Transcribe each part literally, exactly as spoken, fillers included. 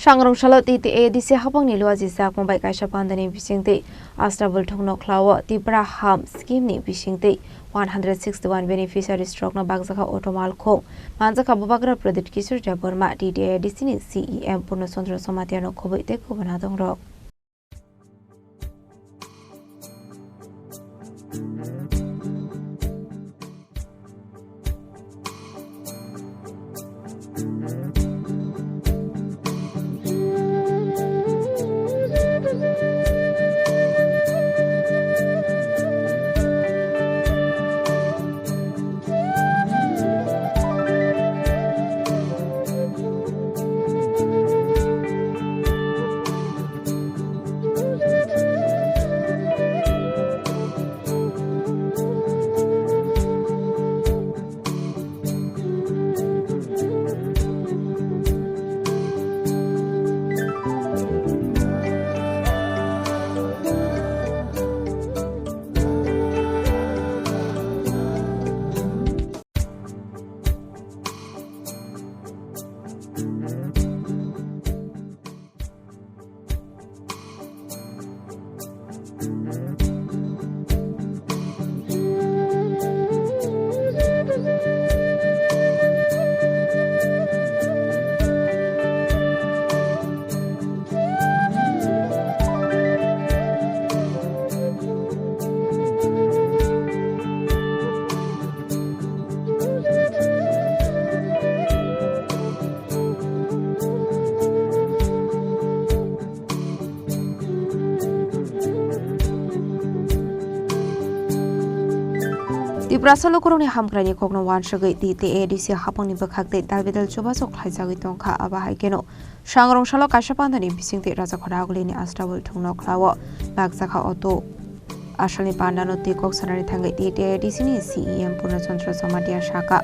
Sangrong salo T T A D C hapangni luaji jakmung bai kaisa pandani bisingtwi Astabul thungno khlao Tipra Ham scheme ni bisingtwi one hundred sixty-one beneficiaries rokno bakjakha auto malkhung. Manjakha Bubagra Pradip Kishore Debbarma, T T A D C ni C E M Purno Chandra Jamatia no khobwi tei kubun adongrok. Tiprasa lukurokni hamkraini kokno uansugwi T T A D C hapangni bwkhak tei dalbidal chubachu khlaijagwi tongkha. Abo hai kheno Sangrong salo kaisa pandani bisingtwi Rajakhoda Agulini Astabul thungno khlao bakjakha auto. Asalni pandano twi kok sanani thangwi T T A D C ni C E M Purno Chandra Jamatia sakha,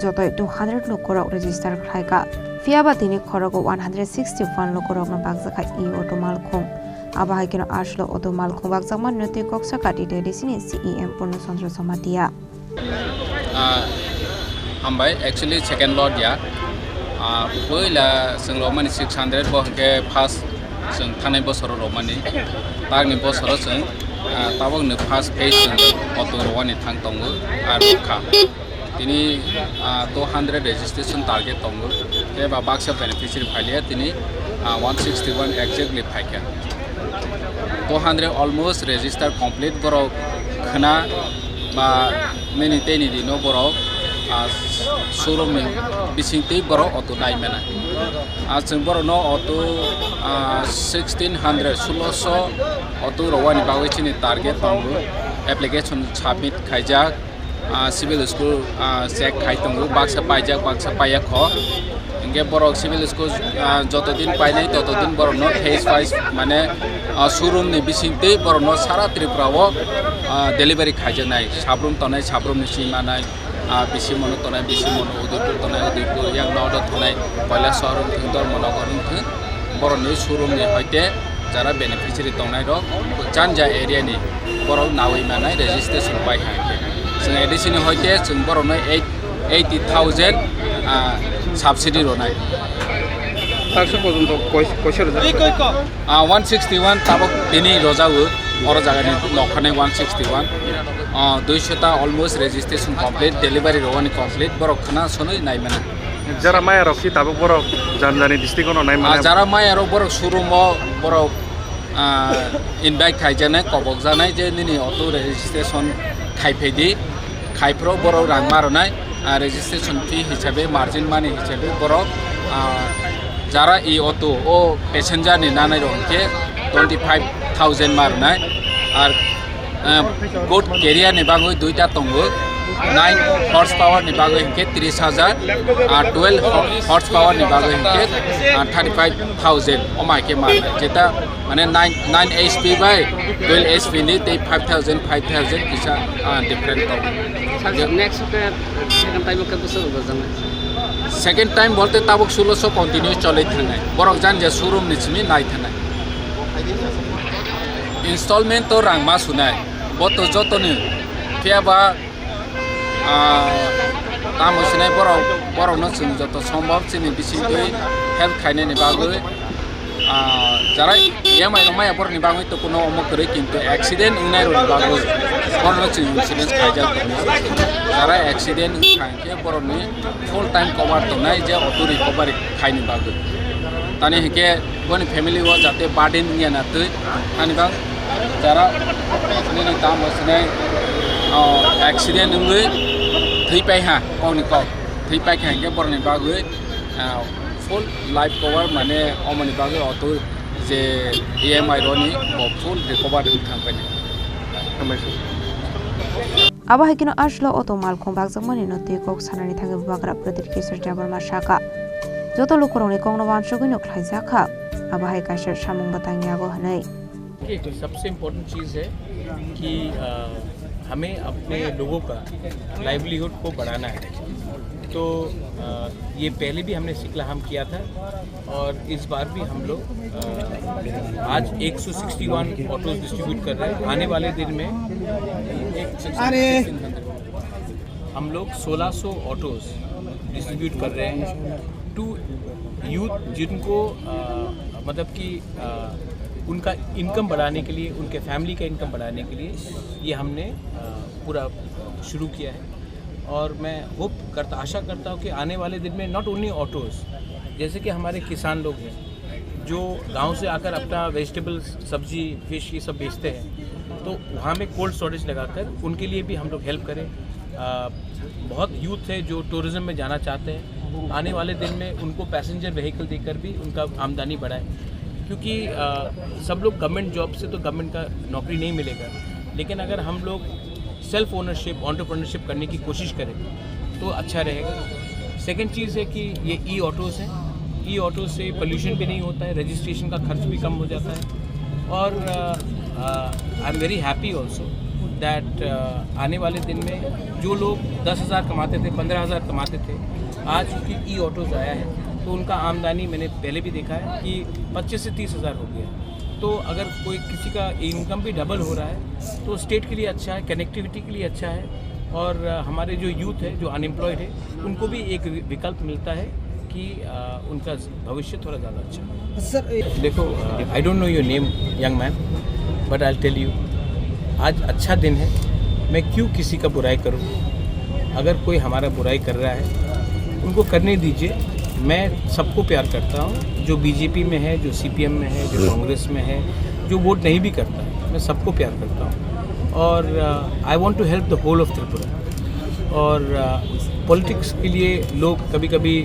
jotoi two hundred lukurok register khlaikha, phiyaba tini khorogo one hundred sixty-one lukurokno bakjakha e auto malkhung. Abo hai kheno aslo auto malkhung bakjakmani twi kok sakha T T A D C ni C E M Purno Chandra Jamatia. Ah, hambai, actually second lot ya. Ah, puila chwng romani six hundred bo hwnkhe first chwng thanai bosoro romani. Tangni bosoro chwng, ah, tabokni first phase chwng auto rowani thang tongo, ah, rokha. Tini, ah, two hundred registration target tongo. Tei ba baksa beneficiary phailiya tini, ah, one sixty-one exactly phaikha. Two hundred almost register complete borok khna ba mini tei ni dino borok, ah, showroom ni bising tei borok auto nai mena. Ah, chwng borok no auto, ah, sixteen hundred, sulosho auto rowani bagwi chini target tongo. Application submit khaijak. Ah, civil score, ah, check khai tongo, baksa paijak, baksa paiya kho. Hingke borok civil score, ah, joto din painai, toto din borok no phase wise, mane, ah, showroom ni bising tei borok no sara Tripura o, ah, delivery khaijaknai. Sabrum tonai, sabrum ni sima nai, ah, bisi mono tonai, bisi mono, Udaipur tonai, Udaipur, yang nodo tonai, Kailasahar wngthung, Dharmanagar wngthung. Borokni showroom ni hoite jara beneficiary tongnai rok janja area ni borok nawi manai registration pai hai khe. Chwng A D C ni hoite chwng borokno eight, eighty thousand, ah, subsidy rwnai. Taksa porjonto koi-, koisa rwjak? Ah, one sixty-one tabok tini rwjago, oro jagani nokhanai one sixty-one. Ah, duisho ta almost registration complete, delivery rwani complete, borok khna sonwi nai mano. Jara maya rok si tabuk borok jani jani district ono nai mano. Ah, jara maya rok borok showroom o borok, ah, invite khaijaknai, kobok jaknai je nini auto registration khai phai di, khai phro borok rang ma rwnai, ah, registration fee hisabe, margin money hisabe borok, ah, jara e auto o passenger ni nanai rok hwnkhe twenty five thousand ma rwnai, ar Ah, good carrier ni bagwi duita tongo, nine horse power ni bagwi hwnkhe tris hajar, ah, twelve ho-, horse power ni bagwi hwnkhe, ah, thirty five thousand, o mai khe ma, jeta mane nine, nine H P bai twelve H P ni tei five thousand, five thousand kisa, ah, different tongo. Sir, next ke second time ke bwswk rwjaknai? Second time bolte tabuk sulosho continue cholwi thangnai, borok jani je showroom ni simi nai thangnai. Installment to rang ma sunai, bo to jotoni. Phiya ba, ah, tamo sinai borok, borokno chwng joto sombhob chini bisingtwi help khainani bagwi, Ah, jara E M I rok maya borokni bagwi to kuno omo kwrwi, kintu accident wngnai rokni bagwi borokno chwng insurance khaijak tongo. Jara accident wngkha hwnkhe borokni full time cover tongnai je auto recovery khaini bagwi. Tani hwnkhe boni family o jate burden wngya na twi ani bang jara nini tamo sinai, ah, accident wngwi thwi pai ha kokni kok. Thwi pai kha hwnkhe borokni bagwi, ah, full life cover mane omoni bagwi auto je E M I roni bo full recover wng thang pai. Hambai sir. Abo hai kheno aswkno auto malkhung bakjakmani no twi kok sanani thangwi Bubagra Pradeep Kishore Debbarma sakha, joto lukurokni kokno uansugwino khlaijak kha, abo hai kaisa samung bwtangni yago hwnwi. एक सबसे इम्पोर्टेंट चीज़ है कि अ, हमें अपने लोगों का लाइवलीहुड को बढ़ाना है। तो अ, ये पहले भी हमने सिकलाहाम किया था और इस बार भी हम लोग अ, आज एक सौ सिक्सटी वन ऑटोज डिस्ट्रीब्यूट कर रहे हैं। आने वाले दिन में अरे। हम लोग सोलह सौ ऑटोज डिस्ट्रीब्यूट कर रहे हैं टू यूथ, जिनको अ, मतलब कि अ, उनका इनकम बढ़ाने के लिए, उनके फैमिली का इनकम बढ़ाने के लिए ये हमने अ, पूरा शुरू किया है। और मैं होप करता, आशा करता हूँ कि आने वाले दिन में नॉट ओनली ऑटोज, जैसे कि हमारे किसान लोग हैं जो गांव से आकर अपना वेजिटेबल्स, सब्जी, फिश, ये सब बेचते हैं, तो वहाँ में कोल्ड स्टोरेज लगाकर उनके लिए भी हम लोग हेल्प करें। अ, बहुत यूथ है जो टूरिज्म में जाना चाहते हैं, आने वाले दिन में उनको पैसेंजर व्हीकल देकर भी उनका आमदनी बढ़ाए, क्योंकि अ, सब लोग गवर्नमेंट जॉब से तो गवर्नमेंट का नौकरी नहीं मिलेगा, लेकिन अगर हम लोग सेल्फ ओनरशिप, एंटरप्रेन्योरशिप करने की कोशिश करें तो अच्छा रहेगा। सेकंड चीज़ है कि ये ई ऑटोज़ हैं, ई ऑटो से पोल्यूशन भी नहीं होता है, रजिस्ट्रेशन का खर्च भी कम हो जाता है। और I am very happy also that आने वाले दिन में जो लोग दस हज़ार कमाते थे, पन्द्रह हज़ार कमाते थे, आज क्योंकि ई ऑटोज़ आया है तो उनका आमदनी मैंने पहले भी देखा है कि पच्चीस से तीस हज़ार हो गया। तो अगर कोई किसी का इनकम भी डबल हो रहा है तो स्टेट के लिए अच्छा है, कनेक्टिविटी के लिए अच्छा है। और अ, हमारे जो यूथ है, जो अनएम्प्लॉयड है, उनको भी एक वि-, विकल्प मिलता है कि अ, उनका भविष्य थोड़ा ज़्यादा अच्छा है। सर, ए- देखो, I don't know your name, young man, but I'll tell you, आज अच्छा दिन है। मैं क्यों किसी का बुराई करूँ? अगर कोई हमारा बुराई कर रहा है, उनको करने दीजिए। मैं सबको प्यार करता हूँ, जो बीजेपी में है, जो सीपीएम में है, जो कांग्रेस में है, जो वोट नहीं भी करता है, मैं सबको प्यार करता हूँ। और I want to help the whole of Tripura. और पॉलिटिक्स के लिए लोग कभी कभी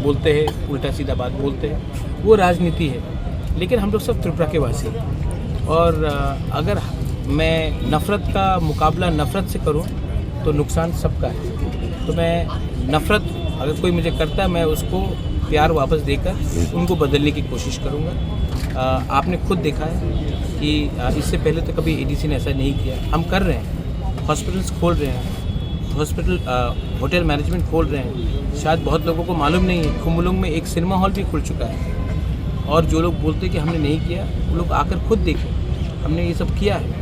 बोलते हैं, उल्टा सीधा बात बोलते हैं, वो राजनीति है। लेकिन हम लोग सब त्रिपुरा के वासी हैं। और अ, अगर मैं नफरत का मुकाबला नफरत से करूं तो नुकसान सबका है। तो मैं नफरत, अगर कोई मुझे करता है, मैं उसको प्यार वापस देकर उनको बदलने की कोशिश करूंगा। अ, आपने खुद देखा है कि अ, इससे पहले तो कभी एडीसी ने ऐसा नहीं किया। हम कर रहे हैं, हॉस्पिटल्स खोल रहे हैं, हॉस्पिटल, अ, होटल मैनेजमेंट खोल रहे हैं। शायद बहुत लोगों को मालूम नहीं है, खुमुलुंग में एक सिनेमा हॉल भी खुल चुका है। और जो लोग बोलते हैं कि हमने नहीं किया, वो लोग आकर खुद देखें, हमने ये सब किया है।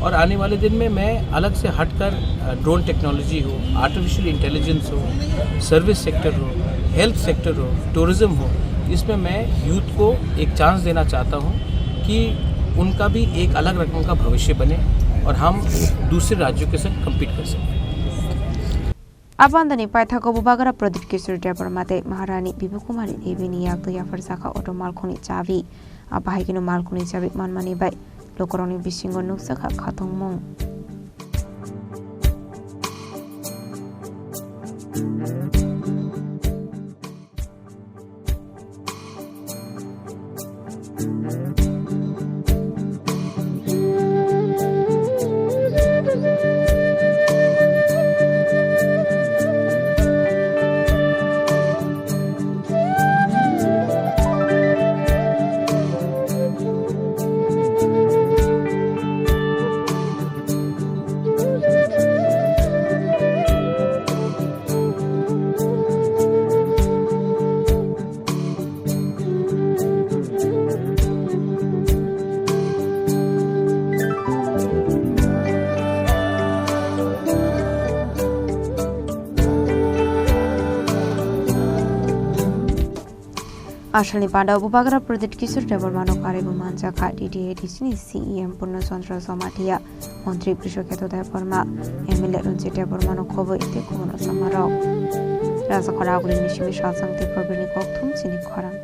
और आने वाले दिन में मैं अलग से हटकर, अ, ड्रोन टेक्नोलॉजी हो, आर्टिफिशियल इंटेलिजेंस हो, सर्विस सेक्टर हो, हेल्थ सेक्टर हो, टूरिज्म हो, इसमें मैं यूथ को एक चांस देना चाहता हूँ कि उनका भी एक अलग रकम का भविष्य बने और हम दूसरे राज्यों के साथ कम्पीट कर सकें। Abandani paithakgo Bubagra Pradeep Kishore Debbarma tei Maharani Bibukumari Devi ni yak twi yapharjakha auto malkhungni chabi. Abo hai kheno malkhungni chabi manmani bai lukurokni bisingo nukjakha khatungmung. Asalni panda o Bubagra Pradyut Kishore Debbarmano karwi bo manjakha, T T A D C ni C E M Purno Chandra Jamatia, Montri Brishaketu Debbarma, M L A Ranjit Debbarmano khobwi tei khobor rwchapmarok. Rajakhor agulini simi sajang tei February ni kokthum chini khorang.